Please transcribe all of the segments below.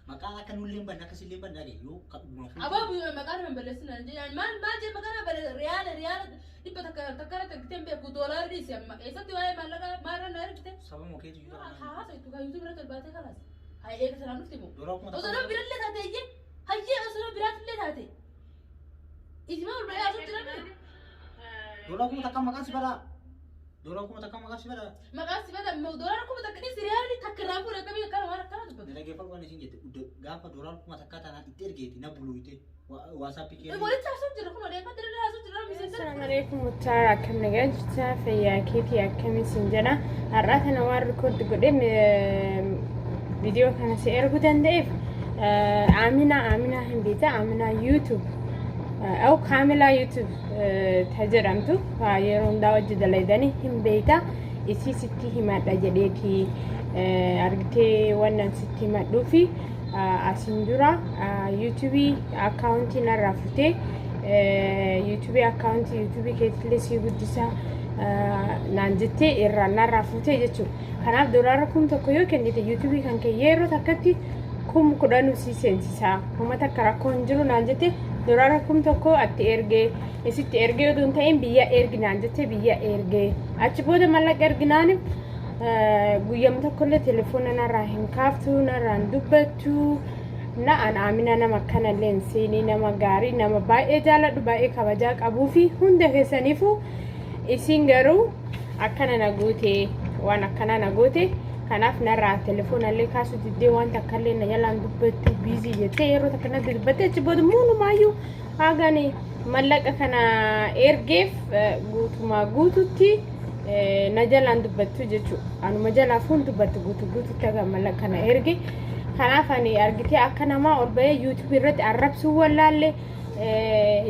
Maqaan akka nullee hin banne akkasillee hin banne dhage yoo ka dhuguma kun. Aboo maqaa nama hin balleessinaan jedhan maal maal jee maqaa nama balleessa riyaala riyaala dhibba takka takka irratti argitee hin beeku doolaarri dhiisi amma eessatti waa'ee maallaqa maalirra na argite. Saba mukeetu jiru. Haasa itti kan yuutuub irratti ol baatee kalaas. Hayi eega sanaan dhufti moo. Doolaa kuma Osoo takka. nama birallee taate iyyee hayyee osoo nama biraatillee taate. Isima ol bahee haasuu jira miti. Doolaa kuma takka maqaan si badaa. Doolaa kuma takka maqaan si badaa. Maqaan si bada doolaara kuma takka dhiisi riyaalii takka irraa fuudhe akkamii akkana waan akkana dubbatu. Dhaggeeffadhu waan isin jette gaafa doolaar kuma takka tanaan itti ergeeti na buluuyte waasaappii kee. Walitti haasuu jira kun odeeffannoo dirree haasuu jira miseensa. Assalamu alaikum Muktaar, akkam nagaa jirta? Fayyaa keetii akkam isin jedha. Har'aa kana waan rikoordi godhee viidiyoo kana si erguu danda'eef Aminaa Aminaa hin beekta, Aminaa YouTube au Kaamilaa YouTube ta jedhamtu yeroo hundaa hojii dalaydanii hin beekta, isii sitti himadha jedheeti argitee wannan sitti himadhuufi asin dura YouTube akkaawuntii narraa futee yuutuubii akkaawuntii yuutuubii keetillee sii guddisa naan jettee irraa narraa fuutee jechuudha. Kanaaf doolaara 1000 yoo kennite yuutuubii kan kee yeroo takkatti 10,000 sii seensisa. Homa takka rakkoo hin jiru naan jette, doolaara 1000 atti ergee isitti ergee oduu hin ta'in biyya ergi naan jette, biyya ergee achi booda mallaqa erginaan guyyama tokkollee telefoona narraa hin kaaftu, narraa hin dubbattu. Na an Amina nama akkanallee hin seenii, nama gaarii, nama baay'ee jaaladhu, baay'ee kabajaa qabuu fi hunda keessaniifuu, isin garuu akkana na goote, waan akkanaa na goote. Kanaaf narraa telefoonallee kaasuu diddee, waan takkallee na jalaan dubbattu, biizii jettee yeroo takka natti dubbatte. Achi booda muunumaayyu hagani mallaqa kana ergeef guutumaa guututti na jalaan dubbattu jechuudha. Anuma jalaa fuun dubbattu guutuu guututti haga mallaqa kana erge. Kanaaf ani argitee akka namaa ol bahee yuutuubii irratti arrabsuu wallaalle,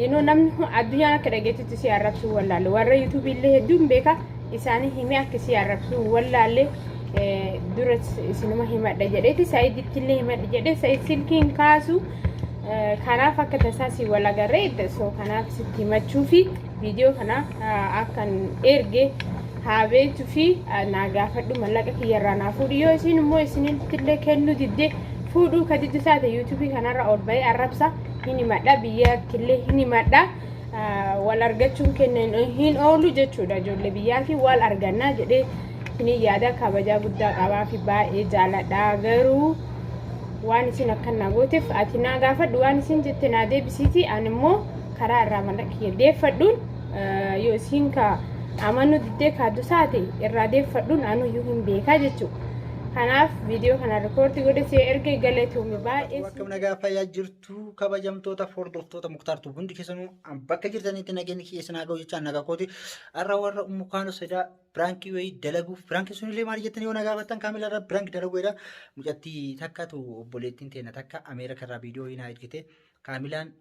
yeroo namni addunyaan akka dhageettitti si arrabsuu wallaalle, warra yuutuubii illee hedduun beeka, isaanii himee akka si arrabsuu wallaalle dura isinuma himadha jedheeti, Sa'iditti illee himadha jedhee, Sa'id silkiin kaasu. Kanaaf akka tasaa si wal agarree, so kanaaf sitti himachuu fi viidiyoo kana akkan erge haa beektuu fi naa gaafadhu, mallaqa kiyyarraa naa fuudhu. Yoo isin immoo isinitti illee kennuu didde, fuudhuu ka diddu taate, yuutuubii kanarra ol bahee arrabsa hin himadha, biyyatti illee hin himadha. Wal argachuun kennan hin oolu jechuudha, ijoollee biyyaatiin wal argannaa jedhee isin yaada kabajaa guddaa qabaa fi baay'ee jaaladha. Garuu waan isin akkan naa gooteef ati naa gaafadhu, waan isin jette naa deebisiiti, ani immoo karaa irraa mallaqa kiyya deeffadhuun, yoo isin ka amanuu diddee kaaddu taate irraa deeffadhuun anuyyuu hin beekaa jechuudha. Kanaaf viidiyoo kana rikoordi godhe si erge, galatoomi baay'ee. Akkam nagaa fayyaa jirtu kabajamtoota hordoftoota Muktaar Tuub, hundi keessanuu bakka jirtanitti nageenyi kiyya isin haa ga'u jechaan nagaa kooti. Har'a warra Ummu Kaanus edaa piraankii wayii dalaguuf, piraankii sunillee maal jettanii yoo na gaafattan, kaamila irra piraank dalaguu jedha. Mucattii takkatu obboleettiin teenya takka Ameerika irraa viidiyoo wayii naa ergite. Kaamilaan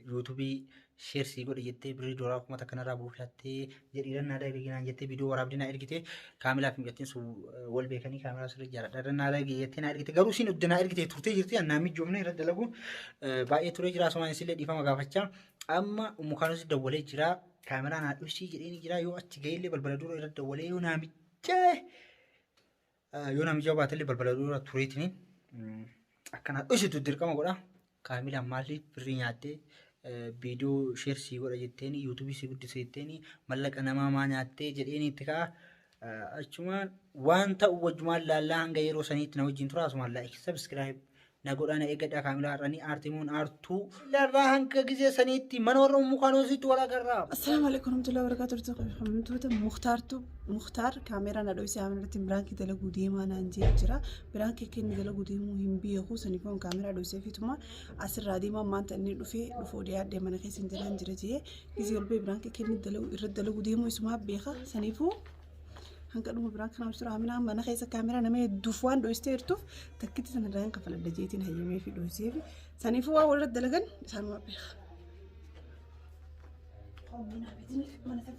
yuutuubii sheer sii godhe jettee birrii doolaa 1000 narraa buufattee jedhii naa dalagi naan jettee viidiyoo waraabdee naa ergite. Kaamilaa fi mucattiin sun wal beekanii, kaamilaa sirrii jaaladha irra naa dalagi jettee naa ergite. Garuu isiin udda naa ergite turtee jirti, annaa mijoomne irra dalaguun baay'ee turee jira. Asumaan isillee dhiifama gaafachaa amma Ummu Kaanus dawwalee jira. Kaameraa naa dhusii jedhee jira. Yoo achi ga'ellee balbala dura irra dawwalee, yoo naa mijaa'e, yoo naa mijaa'u baatellee balbala dura tureetiniin akkanaa dhusitu dirqama godha. Kaamilaan maaliif birrii nyaattee, viidiyoo sheer sii godha jetteeni, yuutuubii sii guddisa jetteeni mallaqa namaa maa nyaattee jedheeni itti ka'a. Achumaan waan ta'u wajjumaan laallaa, hanga yeroo saniitti na wajjin tura. Asumaan like, subscribe na godhaa, na eeggadhaa. Kaamilaa har'anii aartimuun aartuu. Larraa hanga gizee saniitti mana warra Ummu Kaanoositti wal agarraa. Assalaamu alaikum warahmatullahi wabarakatuh. Hordoftoota Muktaartu, Muktaar kaameeraa na dhoysee irratti biraankii dalaguu deemaa naan jee jira. Biraankii akka inni dalaguu deemuu hin beeku. Saniifuu kaameeraa dhoysee fituma asirraa deemaa maanta inni dhufee dhufuu dhiyaadhee mana keessa hin jiraan jira jee gizee ol ba'ee biraankii akka inni dalagu irratti dalaguu deemuu isumaa beeka. Saniifuu hanga dhuma biraan kana jira. Aminaa mana keessa kaameeraa nama hedduuf waan dhoystee jirtuuf takkitti sanarraa hin kafaladha jeetiin hayyamee fi dhoysee fi saniifuu waan walirratti dalagan isaanuma beeka. Mana sana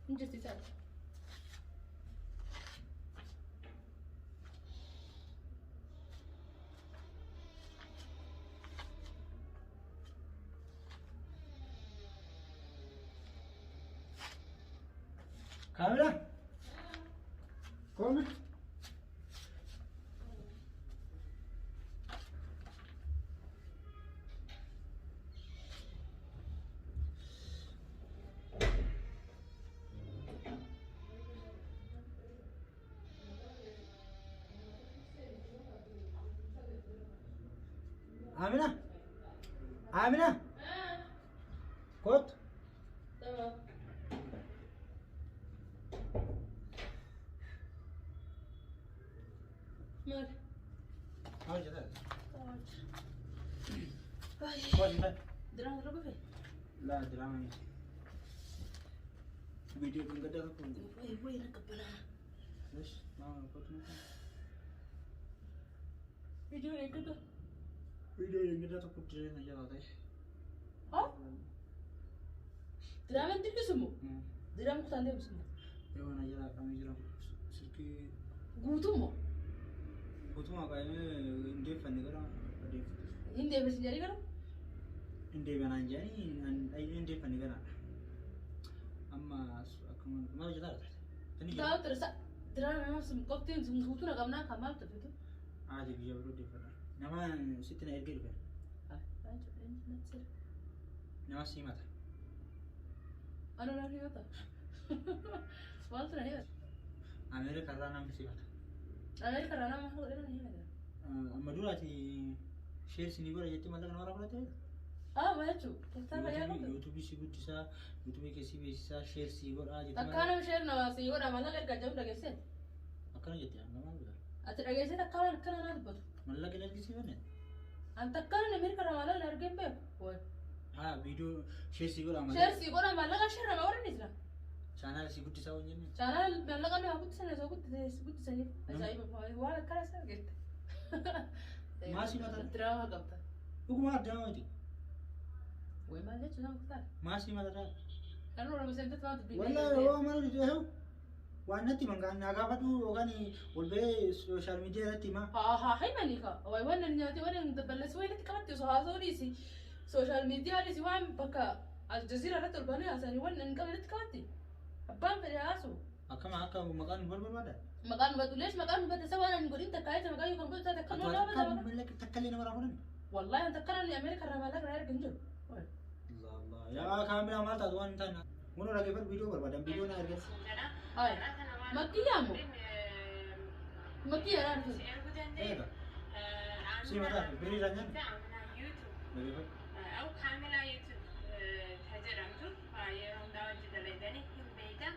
Hin jirti taate. Kaamila? Koome? Amina? Amina? Kottu. Tamam. Maal? Maal jedhaa? Kottu. Diraama dura dhufe? Laa diraama miti. Viidiyoo kun gaddaa tokko hin jiru. Wayi wayi na qabbanaa. Yes, maal kottu. Viidiyoo eeggata. Viidiyoo eeggataa tokko jireenya jalaa ta'e. Haa? Diraamaan dilbisu moo? Diraama kutaan deemsu moo? Yoo na jalaa qabamee jira. Silkii Guutuu moo? guutumaa qabamee hin deeffanne gara adeemsisu. Hin deebisin jedhanii gara? Hin deebi'anaan jedhanii hin deeffanne gara. Amma akkuma maal hojjetaa jirta? Taa'u ture sa diraama sun qoftiin sun guutuu na qabnaa kan maal tuffitu? Haati biyya biroo deeffadha. Nama sitti na ergee dhufe. Nama si himata. Anu na himata. Maaltu na himata? Ameerikaa irraa namni si himata. Ameerikaa irraa nama maal godhee na himata? Amma duraati share sinii godha jettee mallaqa namarraa fudhattee? Ah, maal jechuun? Tooftaa fayyaa qabdu? Yuutuubii si guddisaa, yuutuubii kee si beeksisaa, share sii godhaa jettee. Takkaa nama share nama sii godha mallaqa ergaa jedhu dhageessee? Akkana jettee amma maal godha? Ati dhageessee takkaa waan akkana naa dubbatu. Mallaqa hin argisiifanne? An takkaa nama Ameerikaa irraa maallaqa na argee hin beeku. Wayi. Haa viidiyoo share sii godhaa Share sii godha maallaqa share nama godhan jira. Chaanaala si guddisaa waan jenne? Chaanaala maallaqa nama guddisan osoo guddisaniif ajaa'iba waan akkana isa argette. Maal si mata? Diraama qabda. Dhuguma diraama miti. Wayi maal jechuun nama kutaa? Maal si mata? Kan Oromoo seentatti waan dubbii. Wallahi yoo mana hojjetu waan natti himan kan naa gaafadhu yookaan ol ba'ee sooshaal miidiyaa irratti himaa. Haa haa himanii ka. Wayi waan nan nyaatee waan nan dabballeessu wayi natti qabatte osoo haasa'uu dhiisi. Sooshaal miidiyaa dhiisi waan bakka Aljazeera irratti ol ba'anii haasa'anii waan nan qabne natti qabatte. Abbaan fedhe haasu. Akkama akka maqaan nu barbaada. Maqaan nu badu leesh maqaan nu badu isa waan ani godhin takkaa jecha maqaan yoo kan godhu taate akka nu Akka nama mallaqa takka illee namarraa fudhanne. Wallahi an takka namni Ameerikaa irraa maallaqa irraa erga hin jiru. Allah yaa kaameraa maal taatu waan hin taane. Kun dhaggeeffadhu viidiyoo barbaadan viidiyoo na erga. Hayi. Makkiyyaa moo? Makkiyyaa dhaan dhufe. Eega. Si mataa fi birii irraa nyaanne. Dhaggeeffadhu. أو كاميرا يوتيوب تجرمتو yeroo hundaa hojii dalaydanii hin beeyta.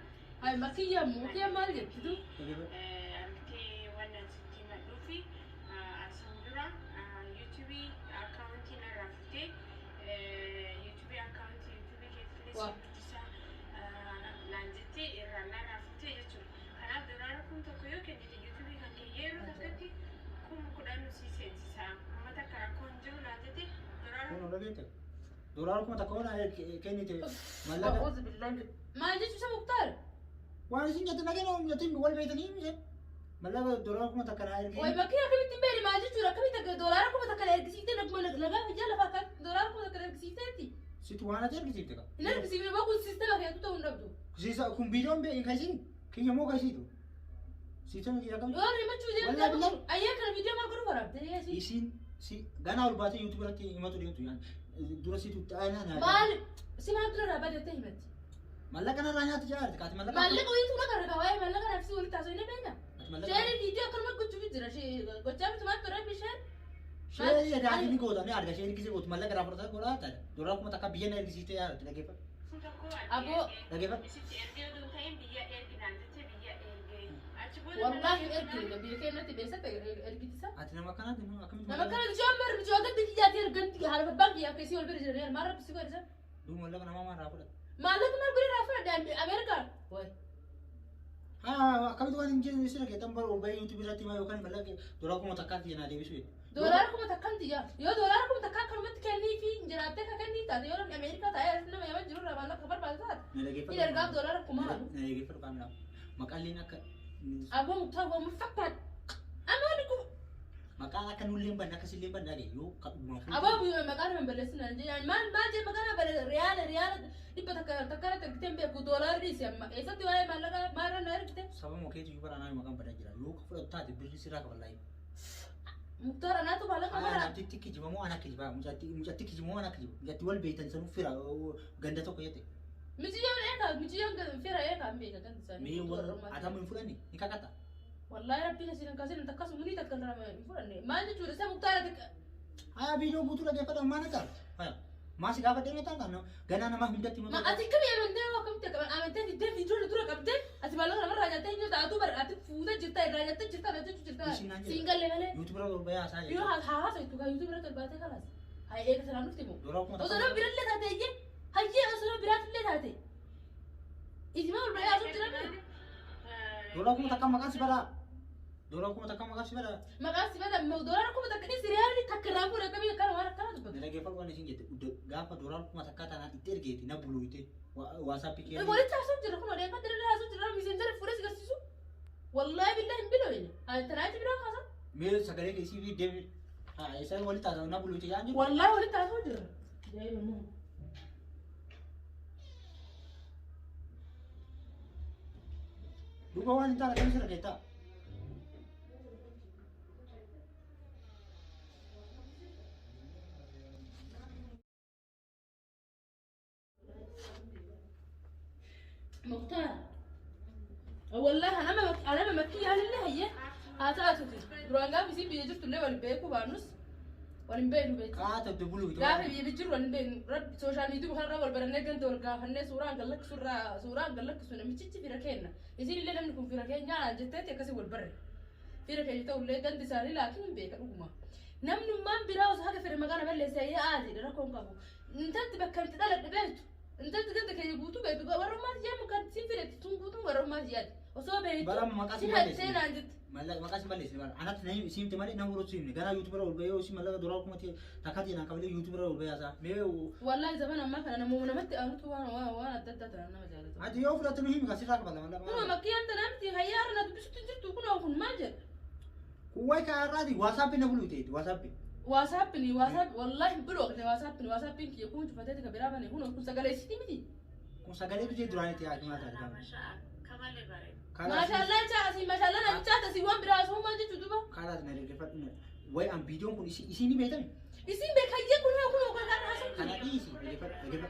Hayi makkiyyaa moo? Makkiyyaa maal jettitu? Dhaggeeffadhu. Argitee wannan sitti himadhuu fi asiin dura yuutuubii akkaawuntii narraa fuutee yuutuubii akkaawuntii yuutuubii keessatti Waa. si guddisaa naan jettee irraa narraa fuutee jechuudha. Kanaaf dolaara 1000 yoo kennite yuutuubii kan kee yeroo takkatti 10,000 si seensisa. Amma takka rakkoon jiru naan jette dolaara Kun dhageette. Dolaara 1000 waan kennite mallaqa. A'uudhu billahi. Maal jechuun isa Muktaar? Waan isin jette nageenya jettiin wal beektanii miti. Mallaqa dolaara 1000 naa ergee. Wayi makkiyyaa akkamitti hin beekne maal jechuudha? Akkamitti akka dolaara 1000 na ergisiiftee naguma nagaa fijaa lafaa akka dolaara 1000 na ergisiifteetti? Situ waan ati ergisiifte qaba. Hin ergisiifne boo kun siistama keetu ta'uu hin dhabdu. Siisa kun viidiyoon bee kasiin kiyya moo kasiitu? Siistama kiyya kam? Yoo himachuu Wallahi deemte billahi. ayyaa kana viidiyoo maal godhu waraabde? Isiin si ganaa ol baatee yuutuubii irratti himatu deemtu yaan dura situ xaanaa naa. Maal si maal dura irraa badettee himatti? Mallaqa narraa nyaatti jaarti kaati mallaqa. Maallaqa wayiitu lafa irra waa'ee maallaqa naaf si walitti haasoo hin beekna. Ati mallaqa. Sheerii viidiyoo akkanuma gochuuf jira gochaa miti maal ture bisheen. Sheerii edaa ni goota ni arga sheerii kisee gootu mallaqa irraa fudhata godhaa ta'a. Dolaara 1000 biyya na ergisiistee yaadatti dhaggeeffadhu. 1000 Aboo. Dhaggeeffadhu. Isitti ergee oduu hin ta'in biyya ergi naan jettee biyya ergee. Achi booda Wallaahi ergine biyya keenyatti beessatti ergitisa. Ati nama akkanaati nama akkamitti Nama kana ijoo amma ijoo gadi kiyyaatti ergan haala babbaan kiyyaa keessi wal bira jiranii maal rabbi si godhisa. Duuba mallaqa namaa maal irraa fudhata? Maallaqa maal godhe irraa fudhadhe Ameerikaa. Wayi. Haa akkamitti waan hin jirre sirra keetan bara ol bahee yuutuubii irratti himaa yookaan mallaqa doolaara kuma takkaatti jenaa deebisu jedhe. Doolaara kuma takkaan tiyya. Yoo doolaara kuma takkaa akkanumatti kennii fi jiraattee ka kennii taate yoo namni Ameerikaa taa'ee as nama Yaman jiru irraa maallaqa barbaadu taate. Na dhageeffadhu. Inni ergaaf doolaara kuma halu. Na dhageeffadhu kaamilaa. Maqaan akka Aboo Muktaar waan fakkaat. Amma wanni kun maqaan akka nullee hin banne akkasillee hin banne yoo kadhumaa fuudhu. Aboo biyya maqaa nama balleessin an jedhan maal maal jee maqaa nama balleessin riyaala riyaala dhibba takka takka irratti argitee hin beeku doolaarri dhiisi amma eessatti waa'ee maallaqa maalirra na argite. Sababa keetu iyyuu bara anaa maqaan badaa jira yoo ka fudhatu taate birri sirraa kafallaa. Muktaar anaatu maallaqa Haa mara. namtitti kijibamoo ana kijibaa mucatti mucatti kijibamoo ana kijiba mucatti wal beektan sanuu fira ganda tokko jette. Miciyyoon eegaa miciyyoon fira eegaa hin beeka gandi isaanii. Mee warra atamu hin fudhanne ni kakata. Wallaahi rabbiin asiin kasin takkas munii takka irraa hin fudhanne maal jechuudha isa Muktaar ati. Haa viidiyoo guutuu dhaggeeffadha maal na ta'a? Haa maas gaafa deemee ta'a ganaa nama hundatti Ma ati akkami amantee hoo akkamitti akka amantee fiddee viidiyoo dura qabdee ati maallaqa namarraa nyaattee hin jirta atuu bara ati fuutee jirta irraa nyaattee jirta na jechuu jirta Ishiin naan jedhe. siin galle malee. Yuutuubii irra ol bahee haasaa Yoo jechuudha. haasa ittu kaa yuutuubii irratti ol baatee kalaas. Haa eega sanaan dhufte moo. Doolaara kuma Osoo takka. nama birallee taate iyyee hayyee osoo nama biraatillee taate. Isima ol bahee haasuu jira miti. Doolaara kuma takka maqaan si badaa. Doolaara kuma takka maqaan si badaa. Maqaan si bada doolaara kuma takka dhis riyaali takka irraa fuudhe akkamii akkana waan akkana dubbatu. Na dhaggeeffadhu waan isin jette gaafa doolaara kuma takka taanaan itti ergeeti na buluute waasaappii kee. Walitti haasuu jira kun odeeffannoo daldala haasuu jira miseenjara fuudhee si garsiisu. Wallaahi billahi hin bilooyne. Tanaachi biraa haasa. Mee sagalee keessii fi deebi. Haa isaan walitti haasa'u na buluute yaan jiru. Wallaahi walitti haasuu jira. Ajaa'iba moo. Duuba waan hin taane akkamitti sirra keettaa? Muktaar. Wallaahi anama makkii yaalillee hayyee haa taatuti. Duraan gaafa isiin biyya jirtu illee wal beekuu baannus wal hin beeknu beektu. Qaata itti buluute. Gaafa biyya jiru wal hin beeknu. Rabbi sooshaal miidiyaa kanarra wal barannee ganda wal gaafannee suuraan gallakkisu irraa suuraan gallakkisu namichichi fira kenna. Isiin illee namni kun fira keenya naan jetteetti akkasii wal barre. Fira keenya ta'ullee gandi isaanii laakiin hin beeka dhuguma. Namnummaan biraa osoo haga fira maqaa na balleesse hayyee aati rakkoo hin qabu. Intalti bakka itti dhaladhe beektu. Intalti ganda keenya guutuu beektu warrummaa jedhamu kan siin filetti tun guutuun warrummaa siyaati. Osoo beektu Bara maqaa si si balleessine. hattee naan jette. Mallaqa maqaa si balleessine bara anatti na isiimte malee nama birootti himne gara yuutuubii irra ol bahee yoo isin mallaqa doolaara kuma takka ta'e naan qabalee yuutuubii irra ol bahee haasaa. Mee Wallaahi zaman ammaa kana namuma namatti aanutu waan waan waan adda addaa ta'an nama jaalatu. ati yoo fudhatte nu himi kan sirraa qabala mallaqa. Kunoo makkiyaan tanaa miti hayyaara na dubbisutti hin jirtu kunoo kun maal jedha? Kun wayi kan har'aati waasaappii na buluute waasaappii. Waasaappini waasaap wallaahi hin bilookne waasaappiin waasaappin kiyya kun cufateeti ka biraa bane kunoo kun sagalee isiiti miti. Kun sagalee bitee duraanitti haa himaa taate kan. Maashaallaa jechaa asii maashaallaa namichaa asii waan biraa asuu maal jechuu duuba. Kaalaas na dhaggeeffadhu. Wayi an viidiyoon kun isiin ni beektami? Isiin beekayyee kunoo kunoo kan kan haasa'u Kana jiru. dhiisi dhaggeeffadhu dhaggeeffadhu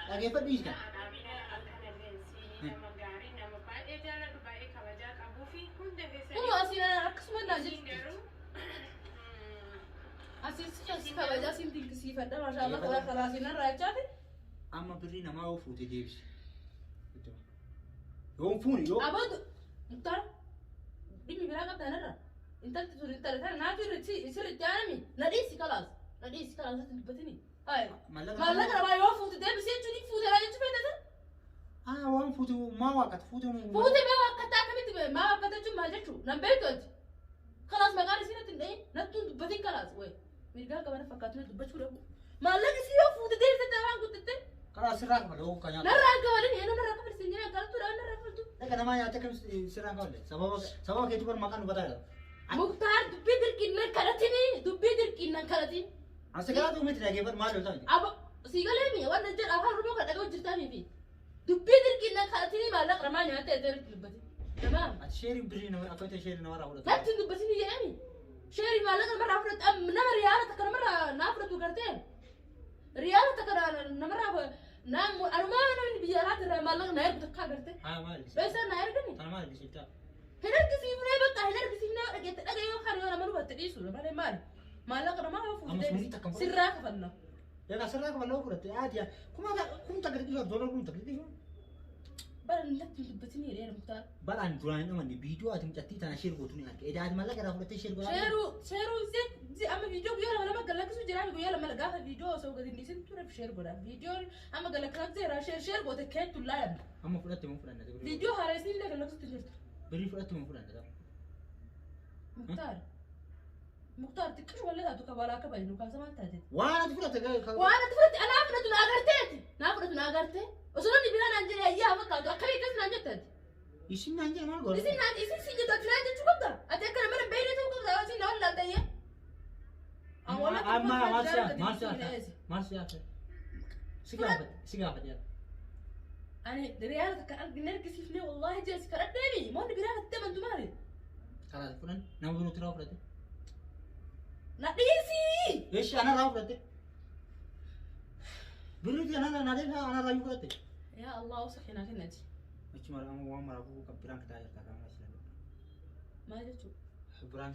dhaggeeffadhu dhiisi kana. Kunoo asii akkasuma naa jirti. Asii si kabajaa siin dinqisiifadha maashaallaa tabaaraka asiin narraa jechaati. Amma birrii namaa yoo fuute deebisi. Yoo hin fuune yoo. Aboo Muktaar dhimmi biraa qabda narra. Intalti tun intala tana naatu irratti sirriitti aanami na dhiisi kalaas na dhiisi kalaas ati dubbatini. Hayi Mallaqa maallaqa namaa yoo fuute deebisee jechuun hin fuute laa jechuu feete Ah waan fuute maa waaqata fuute nu. Fuute maa waaqatta akkamitti maa waaqatta jechuun maal jechuu nan beektu ati. Kalaas maqaan isii natti hin dhahin nattuun dubbatin kalaas wayi mirgaa qabana fakkaatu na dubbachuu dhabu. Maallaqa isii yoo fuute deebisee afaan guuttatte Karaa sirraa qabala yoo kan nyaatu. narraa qabalin eenyu narraa qabali siin jedhan kaltuu dhaan narraa qabaltu. Dhaqa namaa nyaate akkam sirraa qabale sababa sababa keetu bar maqaan nu bataa jira. Muktaar dubbii dirqiin nan kadhatini dubbii dirqiin nan kadhatin. Asi galaatu miti dhaggeeffadhu maal yoo ta'u. Abo siigalee mi waan jedhu afaan Oromoo kan dhaga'u jirtaanii fi dubbii dirqiin nan kadhatini maallaqa namaa nyaattee itti dubbatin. Tamaam. Ati sheeriin birrii nama akkamitti sheerii namarraa fudhatu. Natti hin dubbatini jedhani. Sheerii maallaqa namarraa fudhatu nama riyaala takka namarraa naa fudhatu gartee. Riyaala takka namarraa naa anumaa namni biyya alaati irraa maallaqa naa ergu takka gartee. Haa maal? Beeksisa naa ergani. Tana maal argisiiftaa? Hin argisiifnee bakka hin argisiifnee dhageette dhagee yoo kan yoo nama hubatte dhiisu malee maali? Maallaqa namaa yoo Amma fuute sunii takka hin fudhatu. sirraa kafalla. Egaa sirraa qabala yoo fudhatte aadiyaa kuma kum takka dhiisuu doolar kum takka dhiisuu. Bara natti hin dubbatin jedheera Muktaar. Bara ani duraan hin amanne viidiyoo ati mucattii tana share gootu ni arge. Edaa ati mallaqa irraa fudhattee share godhaa. Sheeruu sheeruu zi amma viidiyoo guyyaa lama lama galakkisuu jira guyyaa lama gaafa viidiyoo osoo gadi hin dhiisin ture share godha. Viidiyoo amma galakkisaa jira share share goote keettu laalamta. Amma fudhatte moo fudhanna? Viidiyoo haaraa isin illee galakkisuutti jirtu. Birrii fudhatte moo fudhanna? Muktaar. Muktaar xiqqishu wallee taatu kabalaa kabajnu kaasa maal taate? Waan ati fudhatte Waan ati fudhatte anaa fudhatu na agarteeti. Naa fudhatu na agarte. Osoo namni biraa naan jedhe ayyaa fakkaatu akkamii akkas naan jettati? Isin naan jedhe maal godha? Isin naan isin si jettu ati naan jechuu qabda. Ati akka nama hin beekne ta'uu qabda. Isin na wallaaltayyee. Amma maal si'a maal si'a maal si'a si gaafate si gaafate yaa. Ani riyaala takka argine argisiifne wallaahi jee si kadhadheemi. Moonni biraa natti amantu maali? Karaa fudhan nama birootti irraa fudhatte. Na dhiisii. Eeshi anarraa fudhatte. Birriitti anarraa naa deemsa anarraa iyyuu fudhatte. Yaa Allah usakhinaa kennati. Achi mara amma waan maraafuu kan biraan kitaa jirta kaamera si lafa. Maal jechuudha? Biraan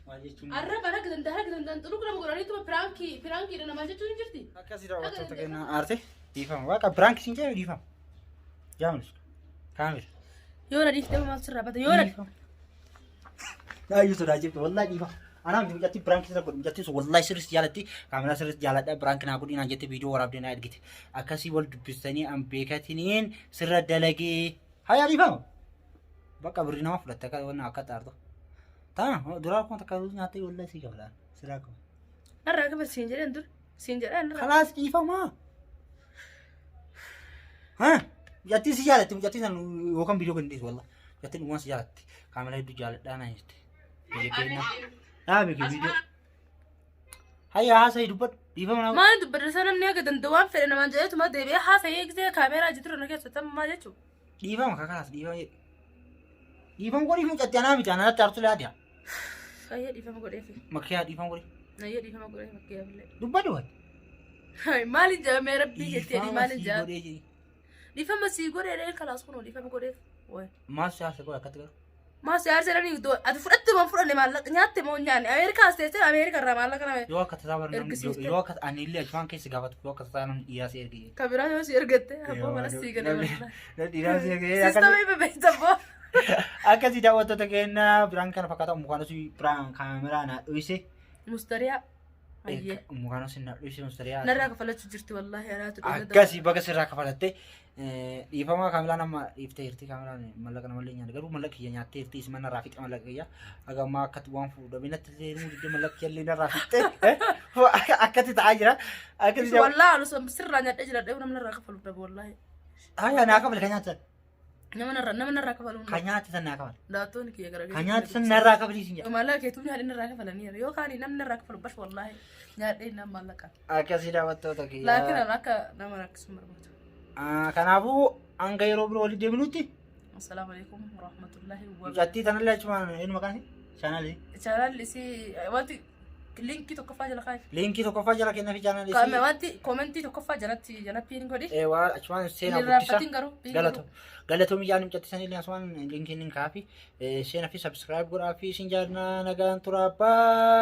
maal jechuun. Arraba harka danda'a harka danda'an xuluk nama godhaniituma piraankii piraankiidha namaa jechuun hin jirti. Akkasii daawwattoota keenya aarte dhiifama waaqa biraanki siin jedhame dhiifama. Jaamus kaamera. Yoo na dhiifte maal sirraa bata yoo na Naayyuu sodaachifte wallaahi dhiifama. Anaa miti mucattii biraankii sirra godhu mucattiin sun wallaahi sirris jaalatti kaameraa sirris jaaladha biraankii naa godhi naan jette viidiyoo waraabdee naa ergite. Akkasii wal dubbistanii an beekatiniin sirra dalagee hayaa dhiifama. Bakka birrii nama fudhatte akka wanna akka xaartu. Taana duraa akkuma takka nyaattee wallaahi sii qabla sirraa qaba. Narraa qaba siin jedheen dur siin jedheen narraa. Kalaas dhiifama. Haa mucattiin si jaalatti mucattiin san yookaan viidiyoo gadi dhiisu wallaahi mucattiin dhugumaan si jaalatti kaameraa hedduu jaaladhaa naan jette. Biyya keenya. Dhaabi kee viidiyoo. Hayya haasa'ii dubbadhu dhiifama naa. Maal dubbadha sana namni haga danda'u waan fedhe namaan jedheetuma deebi'ee haasa'ee gisee kaameeraa jiru na keessa tammaa jechuudha. Dhiifama kakalaas dhiifama jedhi. Dhiifama godhiif mucattii anaa miti anatti aartu laatiya. Ayyee dhiifama godheefi. Makkiyaa dhiifama godhi. Ayyee dhiifama godheefi makkiyaa illee. Dubbadhu wayi. Maaliin jedhamee rabbii jettee Dhiifama maaliin sii jedhama. godhee jedhi. Dhiifama sii godhee kalaas kunoo dhiifama godheef. Wayi. Maal siyaasa godhe akkatti garuu. Maa si aarse jedhanii ati fudhatte moo fudhanne maallaqa nyaatte moo nyaanne Ameerikaas teessee Ameerika irraa maallaqa nama Yoo akka tasaa bara namni ergisiifte. yoo akka ani illee achumaan keessa gaafatu yoo akka tasaa namni dhiiraa si erge. Ka biraa yoo si ergatte abboo mana sii galee wallahi. Dhiiraa si erge. Sistamii bebeessa abboo. Akkasii daawwattoota keenya biraan kana fakkaata mukaan osoo biraan kaameraa naa dhoyse. Mustariyaa. Ayyee. Mukaan osoo naa dhoyse mustariyaa. Narraa kafalachuu jirti wallahi anaatu dhuga. Akkasii baga sirraa kafalatte dhiifama kaamelaan amma dhiiftee jirti kaamelaan mallaqa namallee nyaanne garuu mallaqa kiyya nyaattee jirti isuma narraa fixe mallaqa kiyya haga ammaa akkatti waan fuudhame natti illee himuu didde mallaqa kiyya illee narraa fixe akkatti ta'aa jira akkasii Wallahi anu sirraa nyaadhee jira namni narraa kafalu dhabu wallahi. Haa naa kafale kan nyaatan Nama narraa nama narraa kafalu. kan nyaate san naa kafale Daattoon kiyya gara kan nyaate san narraa kafalii sin jedha. Maallaqa keetuu nyaadhee narraa kafalanii yoo kaani namni narraa kafalu bash wallahi nyaadhee nama maallaqa. Akkasii daawwattoota kiyya. Laakiin ani akka nama rakkisu hin barbaadu. Kanaafuu hanga yeroo biroo walitti deebinutti Assalaamu alaikum warahmatullahi wabarakatuh. Mucattii tanallee achumaan eenyu maqaan isii? Chaanaalii. Chaanaalli isii wanti linkii tokkoffaa jala kaa'i. Linkii tokkoffaa jala kennafi chaanaalii Kaame isii. wanti koomentii tokkoffaa jalatti jala piin godhi. Waa achumaan seenaa Hin guddisa. irraanfatin garuu. Piin Galato. godhu. Galatoomi jaani mucattii sanillee asumaan linkiin hin kaafi. Seenaa fi subscribe godhaa fi isin jaallannaa nagaan turaa. Bye.